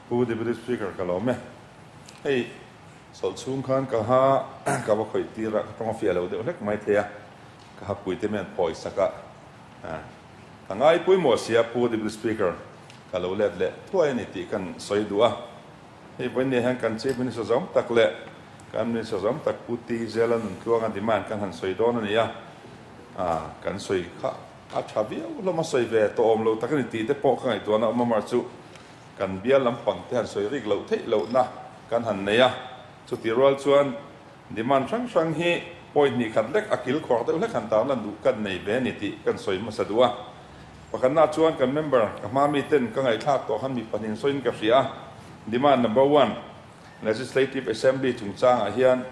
Pu Deputy Speaker ka lawm e. Hei sawlh chhung khan ka ha ka va khawih tir a, ka tawng a fiah lo deuh hlek mai thei a, ka ha pui te mian phawi sak a, ka ngai pawimawh sia Pu Deputy Speaker ka lo let leh thuai a ni tih kan sawi duh a. Hei vawiin hian kan Chief Minister zawng tak leh kan Minister zawng tak Pu T Zela Nuntluanga demand kan han sawi dawn a ni a, kan sawi kha a tha viau hlawm a sawi ve tawh awm lo tak a ni tih te pawh ka ngaihtuahna awm a mar chu kan bial lampang te han sawi rik loh theih lohna kan han nei a, chutih rual chuan demand hrang hrang hi point hnih khat lek a kil khuar deuh hlek han tarlan duh kan nei ve a ni tih kan sawi hmasa duh a. Pakhatna chuan kan member ka hma mi ten ka ngaihthlak tawh khan mi pahnih sawiin ka hria a, demand number one Legislative Assembly chungchangah hian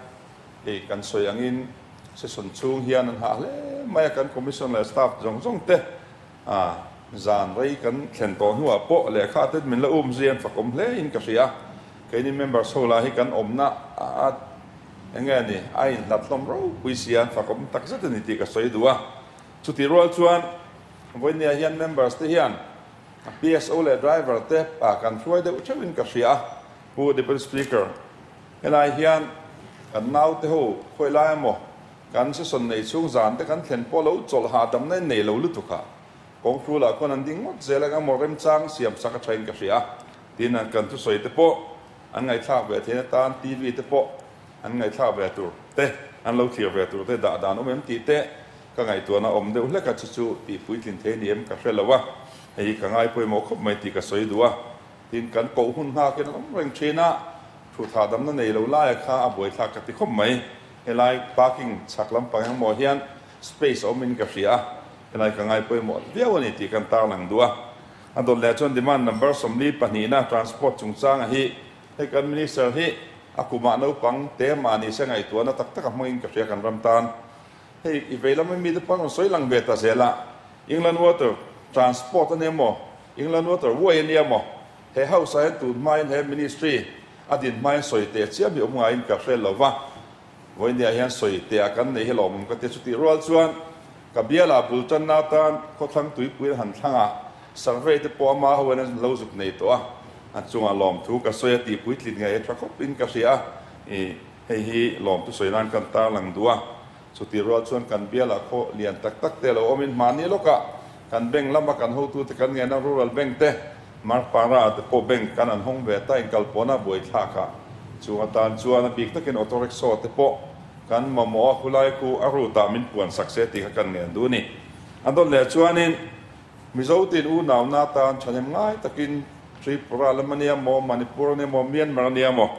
hei kan sawi angin session chhung hian an hah hle mai a, kan commission leh staff zawng zawng te A, zan rei kan thlen tawh hnuah pawh lehkha te min la um zui an fakawm hle in ka hria. Keini members ho lah hi kan awmna a eng nge ni a inhlat hlawm ropui sia an fakawm tak zet a ni tih ka sawi duh a. Chutih rual chuan vawinia hian members te hian PSO leh driver te pa kan hruai deuh theuh in ka hria a. Pu Deputy Speaker, helai hian kan naute ho khawi lai emaw Kan session nei chhung zan te kan thlen pawh lo chawlh hahdamna in nei lo lutuk a, kawng hrulah khuan an ding ngawt zel eng emaw remchang siam sak a thain ka hria a, tin an kan thusawi te pawh an ngaihthlak ve theihna tan TV te pawh an ngaihthlak ve tur te an lo thlir ve tur te dah dan awm em tih te ka ngaihtuahna awm deuh hlek a chu chu tih puitlin thei ni em ka hre lo a, hei hi ka ngai pawimawh khawp mai tih ka sawi duh a, tin kan koh hun nghakin an awm reng thin a, thut hahdamna nei lo laia kha a buaithlak ka ti khawp mai. Helai parking chhak lampang engmaw hian space a awmin ka hria a, helai ka ngai pawimawh viau a ni tih kan tarlang duh a. A dawt leh chuan demand number 42 na transport chungchanga hi hei kan minister hi a kumah naupang te mahni se ngaihtuahna tak tak a hmangin ka hria kan ram tan. Hei i vei lama mite pawh an rawn sawi lang ve ta zel a, England Water Transport a nia maw, England Water Way a nia maw, he house ah hian tun hmain he ministry A din hmain sawi teh chiam hi awm ngaiin ka hre lo va, vawinia hian sawi teh a kan neih hi lawmawm ka ti. Chutih rual chuan ka bialah bul tanna atan khawthlang tuipui an han thlang a, survey te pawh ama ho in an lo zuk nei tawh a, a chungah lawmthu ka sawi a tih puitlin ngei a tha khawp in ka hria a, ih hei hi lawmthu sawi nan kan tarlang duh a. Chutih rual chuan kan bialah khaw lian tak tak te lo awmin mahni lawkah kan bank lama kan hotute kan ngen a, rural bank te, Marpara te pawh bank kan an hawng ve ta, inkalpawhna buaithlak ah chung atan chuan a bik takin auto rickshaw te pawh kan mamawh a, khulai khu a route ah min puan sak se tih kha kan ngen duh a ni. A dawt leh chuanin Mizo tin unauna atan thahnem ngai takin Tripura lam a nia maw, Manipur a nia maw, Myanmar a nia maw,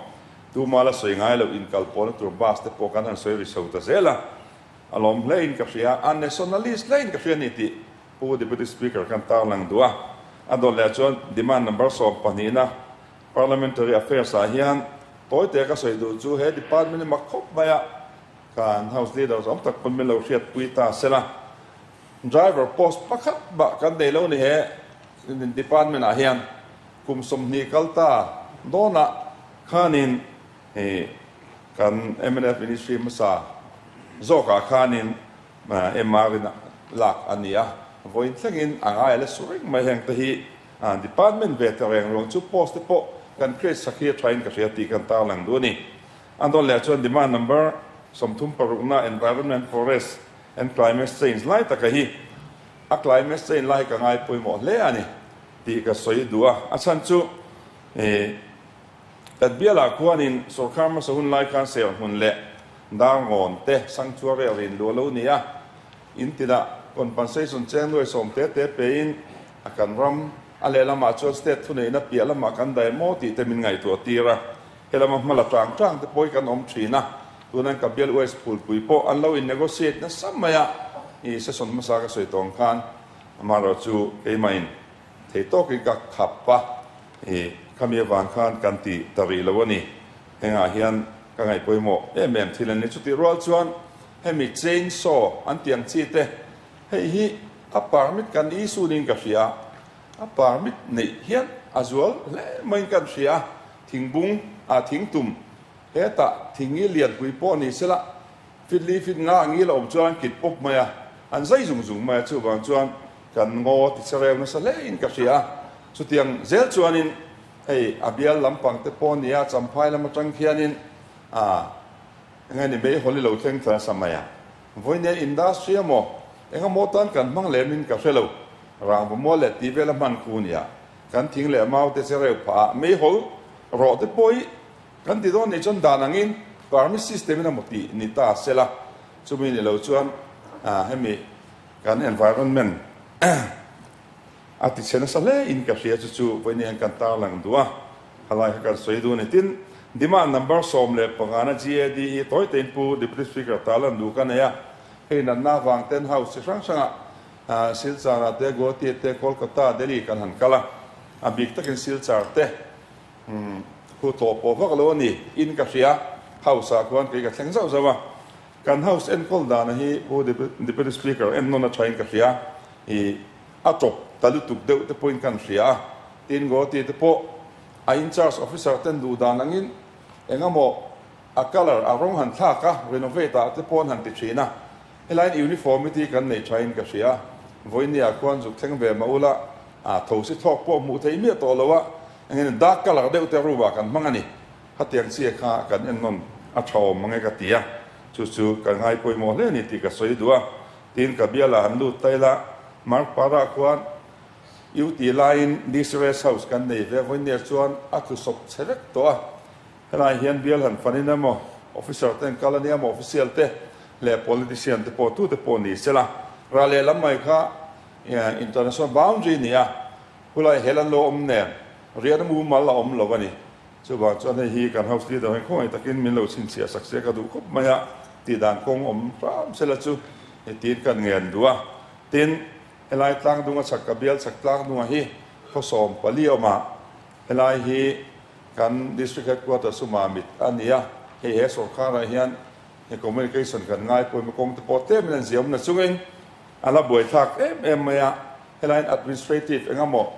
Tuma la sawi ngai loh inkalpawhna tur bus te pawh kan han sawi ri chho ta zel a, a lawm hle in ka hria, a nationalist hle in ka hria a ni tih Pu Deputy Speaker khan tarlang duh a. A dawt leh chuan demand number 12 na Parliamentary Affairs ah hian tawite ka sawi duh chu he department hi mak khawp mai a, kan House Leaders awm tak pawn min lo hriatpui ta sela, driver post pakhat mah kan nei lo ni he department ah hian. Kum 20 kal ta dawnah khanin kan mnf Ministry hmasa zawkah khanin MR in lak a ni a, vawiin thlengin a ngai a la su reng mai. Heng te hi department ve ta reng ruang chu post te pawh kan create sak hi a thain ka hria tih kan tarlang duh a ni. A dawn leh chuan demand number 36 na Environment, Forest and Climate Change lai taka hi a climate change lai hi ka ngai pawimawh hle a ni. Tih ka sawi duh a, a chhan chu kan bialah khuanin sawrkar hmasa hun lai khan ser hmun leh dar ngawn te sanctuary a rin luah lo ni a, in tinah compensation cheng nuai sawm te te pein a kan ram a lehlamah chuan state thuneihna piah lamah kan daih maw tih te min ngaihtuah tir a, helama hma la tang tang te pawh hi kan awm thin a, tunan ka bial US phulpui pawh an lo in negotiate nasa mai a, i session hmasa ka sawi tawng khan. Amaherawh chu keimahin thei tawkin ka khap a, i khami avang khan kan ti ta rih lo a ni. Hengah hian ka ngaih pawimawh em em thil a ni. Chutih rual chuan hemi chain saw an tih ang chi te, hei hi a permit kan issue niin ka hria a, a permit neih hian a zual hle maiin kan hria a, thingbung ah thingtum hetah thingi lianpui pawh ni sela, Fit li fit nga ang i la awm chuan kit pawp mai a, an zai zung zung mai a, chuvang chuan kan ngaw ti che reu nasa hle in ka hria a, chutiang zel chuanin Hei a bial lampang te pawh nia Champhai lam atang khianin a enge ni meihawl i lo thleng thla nasa mai a. Vawinia industry emaw engemaw tan kan hmang lemin ka hre lo. Rangva mual leh tih vel a hman khu nia. Kan thing leh mau te che reuh phah a meihawl rawh te pawh hi kan ti dawn nih chuan dan angin permit system in emaw tih ni ta sela chumi ni lo chuan hemi kan environment A ti chhe nasa hle in ka hria chu chu vawiin hian kan tarlang duh a, halai kha kan sawi duh a ni. Tin, demand number 15 na GAD hi tawi tein Pu Deputy Speaker tarlan duh ka nei a, hei natna avang ten House chi hrang hrangah Silchar ah te, Guwahati te, Kolkata, Delhi kan han kal a, a bik takin Silchar te khu tlawh pawh vak lo a ni in ka hria, House ah khuan kei ka thleng zauh zauh a, kan House enkawl dana hi Pu Deputy Speaker ennawn a tha in ka hria i. A tawp ta lutuk deuh te pawhin kan hria a, tin Guwahati te pawh a in-charge officer ten duh dan angin engemaw a colour a rawng han thlak a, renovate ah te pawh an han ti thin a, helaiin uniformity kan nei thain ka hria a, vawinia khuan zuk thleng ve mah ula a thosi thlawk pawh hmuh theih miah tawh lo a, engemaw dark colour deuh te room ah kan hmang a ni, khatiang chiah kha kan ennawn a tha awm mange ka ti a, chu chu ka ngai pawimawh hle a ni tih ka sawi duh a. Tin, ka bialah han lut ta ila, Mark Parah khuan UT laiin DC Rest House kan nei ve vawinia chuan a tlu sawp chhe vek tawh a. Helai hian bial han fanin emaw, officer te an kal ania maw, official te leh politician te pawh tute pawh ni sela, ral lehlam mai kha international boundary a ni a, khulai hel an lo awm nen riahna mumal a awm lo a ni. Chuvang chuan hei hi kan House Leader hian khawngaih takin min lo chhinchhiah sak se ka duh khawp mai a, tih dan kawng awm hram sela chu hetiin kan ngen duh a. Tin, helai tlangdunga chhak ka bial chhak tlangdunga hi khaw 14 awm a, helai hi kan District Headquarters chu Mamit a ni a, hei he sawrkharah hian he communication kan ngai pawimawh kawng te pawh tlemin an ziahawm na chungin a la buaithlak em em mai a, helaiin administrative engemaw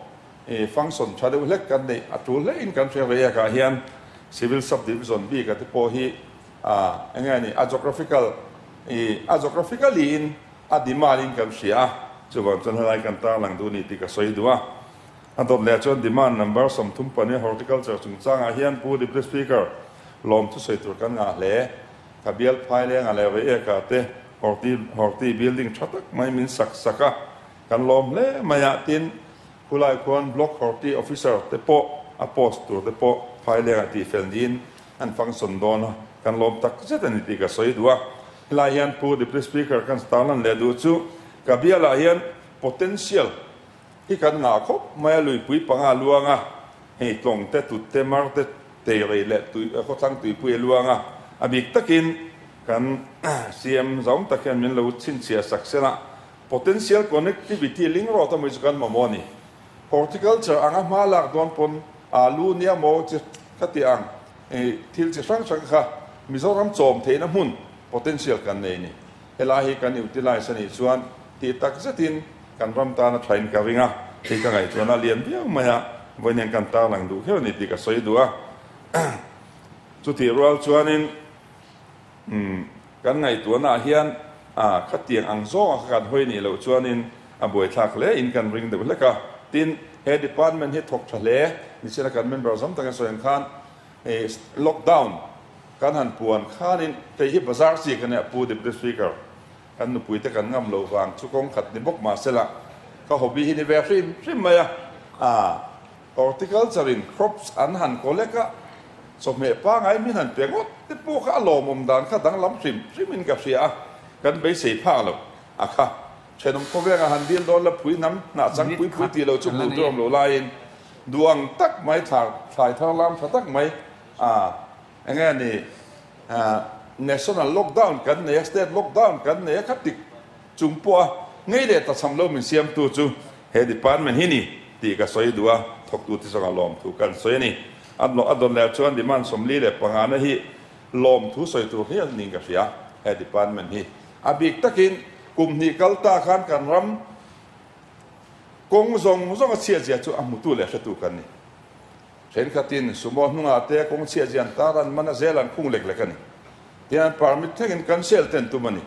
I function tha deuh hlek kan neih a tul hle in kan hria ve akah hian Civil Sub Division bik a te pawh hi a enge a ni a geographical i a geographically in a demand in kan hria a chuvang chuan helai kan tarlang duh ni tih ka sawi duh a. A dawt leh chuan demand number 34 Horticulture chungchangah hian Pu Deputy Speaker lawm thusawi tur kan ngah hle. Ka bial phai lengah leh Reiek-ah te Horti Horti building tha tak mai min sak sak a kan lawm hle mai a tin Khulai khuan Block Horti Officer te pawh a post tur te pawh phailengah tihfel niin an function dawn a, kan lawm tak zet a ni tih ka sawi duh a. Helai hian Pu Deputy Speaker kan tarlan leh duh chu ka bialah hian potential hi kan ngah khawp mai a, luipui panga luang a, hei tlawng te, tut te, mar te, teirei leh tui khawthlang tuipui a luang a, a bik takin kan CM zawng tak hian min lo chhinchhiah sak sela Potential connectivity ling rawt a mui chu kan mamawh a ni. Horticulture anga hma lak dawn pawn alu nia maw chi ka tih ang thil chi hrang hrang kha Mizoram chawm theihna hmun potential kan nei a ni. Helai hi kan utilize a nih chuan tih tak zetin kan ram tan a thain ka ring a, hei ka ngaihtuahna a lian viau mai a, vawiin hian kan tarlang duh kher a ni tih ka sawi duh a. Chutih rual chuanin. Umm, kan ngaihtuahnaah hian a khatiang ang zawnga kha kan hawi nih loh chuanin a buaithlak hle in kan ring deuh hlek a. Tin, he department hi thawk tha hle nichina kan member zawng takin sawi ang khan i lockdown kan han puan khanin hei hi bazar chi ka nia Pu Deputy Speaker, kan nupuite kan ngam loh vang chu kawng khat ni bawk mahsela ka hobby hi ni ve hrim hrim mai a. Aa. Horticulture in crops an han collect a, chawhmeh pangai min han pe ngawt te pawh kha a lawmawm dan kha danglam hrim hrim in ka hria a, kan beisei phak lo a kha. Thenawm khawveng a han dil dawn la phui hnam hnah chang pui pui tih lo chu hmuh tur awm lo laiin duh ang tak mai thlar thlai thar lam tha tak mai a enge a ni national lockdown kan nei a state lockdown kan nei a kha tik Chung pawha ngei leh tachham lo min siamtu chu he department hi ni tih ka sawi duh a, thawktute chungah lawmthu kan sawi a ni. A a dawn leh chuan demand 45 na hi lawmthu sawi tur hial niin ka hria he department hi. A bik takin kum hnih kal ta khan kan ram kawng zawng zawng a chhiatzia chu a hmutu leh hretu kan ni. Thenkhatin sumo hnungah te kawng chhiatzia an tar an man a zel an khung lek lek a ni. Tihian permit thlengin cancel ten tum a ni.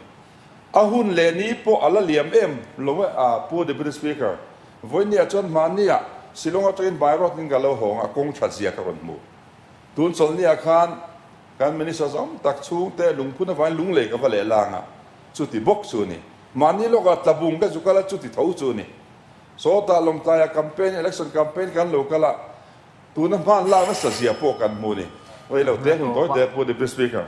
A hun leh ni pawh a la liam em lo e a, Pu Deputy Speaker. Vawinia chuan hmannia Shillong atangin by road in ka lo hawng a, kawng that zia ka rawn hmu. Tun chawlhni ah khan kan Minister zawng tak chhungte lungphun avangin lunglei ka va leh lang a, chuti bawk chu a ni. Mahni lawkah tlabung ka zu kal a, chuti tho chu a ni. Sawtah Lawngtlaia campaign, election campaign kan lo kal a, tuna hman lak nasa zia pawh kan hmu a ni. Rei lo te hun tawi te Pu Deputy Speaker.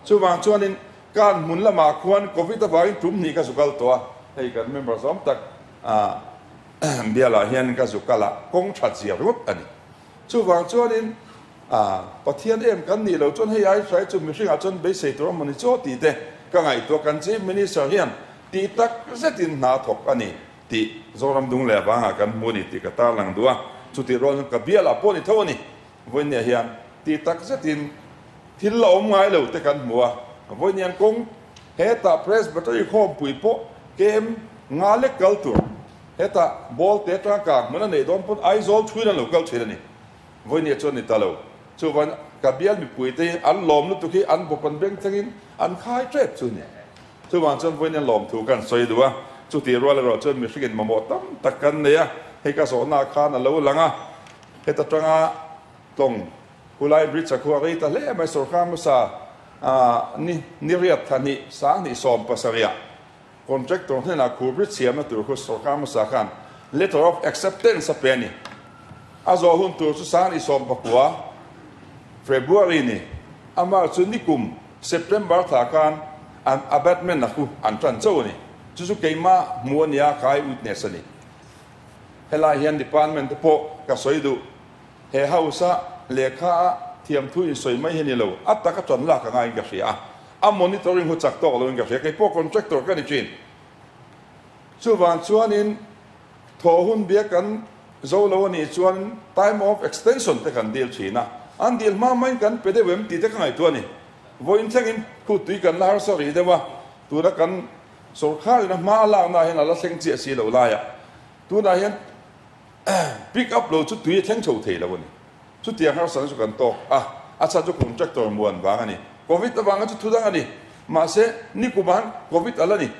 Chuvang chuanin kan hmun lamah khuan Covid avangin tum hnih ka zu kal tawh a, hei kan member zawm tak bialah hian ka zu kal a, kawng that zia ringawt a ni. Chuvang chuanin Pathian em kan nih loh chuan hei ai hrai chu mihringah chuan beisei tur a maw ni chaw tih te ka ngaihtuah. Kan Chief Minister hian tih tak zetin hna thawk a ni. Tih Zoram dung leh avangah kan hmu a ni tih ka tarlang duh a, chutih rual chuan ka bialah pawh ni tho a ni. Vawinia hian tih tak zetin thil la awm ngai lo te kan hmu a, vawinia kawng hetah Presbytery khawmpui pawh kem nga lek kal tur, hetah Bawlte atanga kang hmun a neih dawn pawn Aizawl thuin an lo kal thin a ni. Vawinia chuan ni ta lo. Chuvan ka bial mipuite hi an lawm lutuk hi an bawp an beng thlengin an khai tep chu a ni. Chuvang chuan vawiin hian lawmthu kan sawi duh a, chutih rual erawh chuan mihringin mamawh tam tak kan nei a, hei ka zawhnaah khan a lo lang a, heta tanga tlawng Hulai Bridge a khu a rei ta hle mai, sorkar hmasa ni ni riat thahnih 27 ah contractor hnenah khu bridge siamna tur khu sorkar hmasa khan letter of acceptance a pe a ni. A zawh hun tur chu 29 February ni, amah chu nikum September thla khan an abatement a khu an tan chauh a ni. Chu chu keimah hmu a nia, ka eye witness a ni. Helai hian department te pawh ka sawi duh. He house a lehkha a thiamthu in sawi mai hi ni lo, a taka tan lak a ngaiin ka hria a, a monitoring hu chak tawk loin ka hria. Kei pawh contractor ka ni thin. Chuvang chuanin Thaw hun bia kan zo lo a nih chuan time of extension te kan dil thin a, an dil hma hmain kan pe deuh em tih te ka ngaihtuah a ni. Vawiin thlengin khut tui kan la harsa rih deuh a, tuna kan sorkharin a hma a lakna hian a la thleng chiah si lo laiah tunah hian pick up lo chu tui a thleng chho thei lo a ni. Chutiang harsatna chu kan tawk a, a chhan chu contractor muan vang a ni. Covid avanga chu thudang a ni, mahse nikumah han Covid a la ni.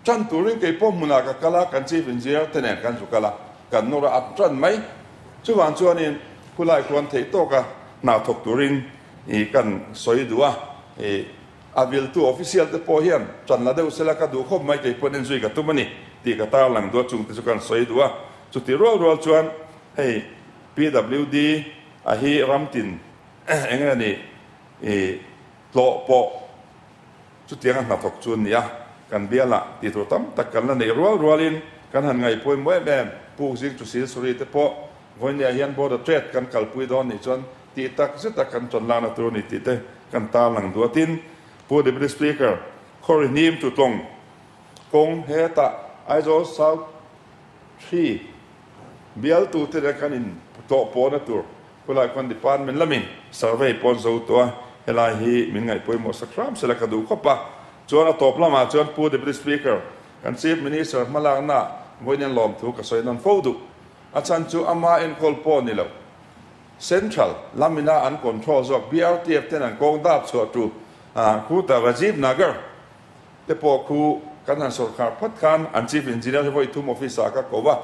Ṭan turin kei pawh hmunah ka kal a, kan Chief Engineer te nen kan zu kal a, kan nawr a, a ṭan mai. Chuvang chuanin khulai khuan theih tawka hna thawk turin i kan sawi duh a, i a viltu official te pawh hian ṭan la deuh sela ka duh khawp mai, kei pawhin enzui ka tum a ni tih ka tarlang duh a, chungte chu kan sawi duh a. Chuti rual rual chuan hei PWD a hi ramtin eng nge ni i tlawh pawh Chutianga hnathawk chu nia, kan bialah tih tur tam tak kan la neih rual rualin kan han ngaihpawimawh em em. Puk zing chu Silsuri te pawh vawinia hian border trade kan kalpui dawn nih chuan tih tak zeta kan tawn lakna tur a ni tih te kan tarlang duh a. Tin, Pu Deputy Speaker, Khawri hnim chu tlawng kawng hetah Aizawl South Three bialtute leh kan in tlawh pawhna tur Khulai khuan department lamin survey pawn zo tawh a, helai hi min ngaihpawimawh sak hram sela ka duh khawp a. Chuan a tawp lamah chuan Pu Deputy Speaker, kan Chief Minister hmalakna vawiin lawmthu ka sawi nawn fo duh. A chhan chu ama enkawl pawh ni lo. Central lamina an control zawk BRTF ten an kawng dap chhuah tu Khuta Rajiv Nagar te pawh khu kan han sawrkhar phawt khan an Chief Engineer hi vawi thum office ah ka ko a.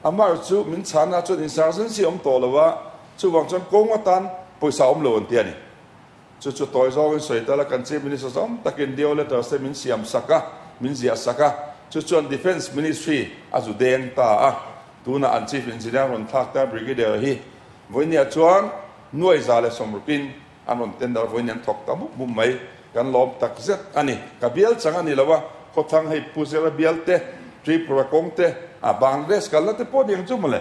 Amah chu min chhana chuan insurgency awm tawh lo a, chuvang chuan kawng atan pawisa awm lo an ti a ni. Chu chu tawi zawngin sawi tel a, kan Chief Minister zawng takin DO letters te min siam sak a, min ziah sak a, chu chuan Defence Ministry a zu deng ta a, tunah an Chief Engineer rawn thlak ta Brigadier hi vawinia chuan nuai 160in an rawn tender vawiin an thawk ta mup mup mai, kan lawm tak zet a ni. Ka bial chang a ni lo a, khawthlang hei Pu Zira bial te, Tripura kawng te, a Bangladesh kalna te pawh ni ang chu mawle.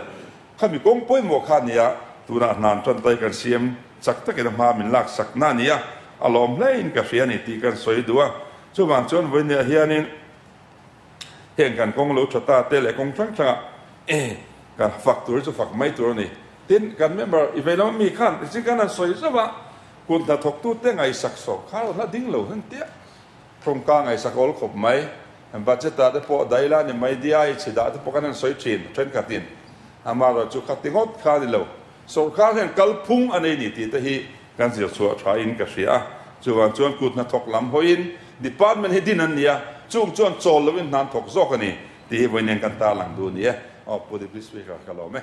Khami kawng pawimawh kha a ni a, tunah hnan tan tai kan siam chak takin a hma min lak sakna a ni a, a lawm hlein ka hria a ni tih kan sawi duh a. Chuvang chuan vawinia hianin heng kan kawng lo tha ta te leh kawng hrang hrangah kan fak tur hi chu fak mai tur a ni. Tin, kan member i vei lama mi khan ti chin khan an sawi zauh a, kut hnathawktute ngaihsak sawrkar la ding lo hen tia tawngka ngaihsak awl khawp mai. Budget ah te pawh daila ni mai diai chhi dah te pawh khan an sawi thin thenkhatin. Amaherawhchu chu kha ti ngawt kha a ni lo. Sawrkar hian kalphung a nei ni tih te hi kan zir chhuah tha in ka hria a. Chuvang chuan kut hnathawk lam hawiin department hi din an ni a, chung chuan chawl loin hna an thawk zawk a ni tih hi vawiin hian kan tarlang duh a ni e. Aw Pu Deputy Speaker ka lawm e.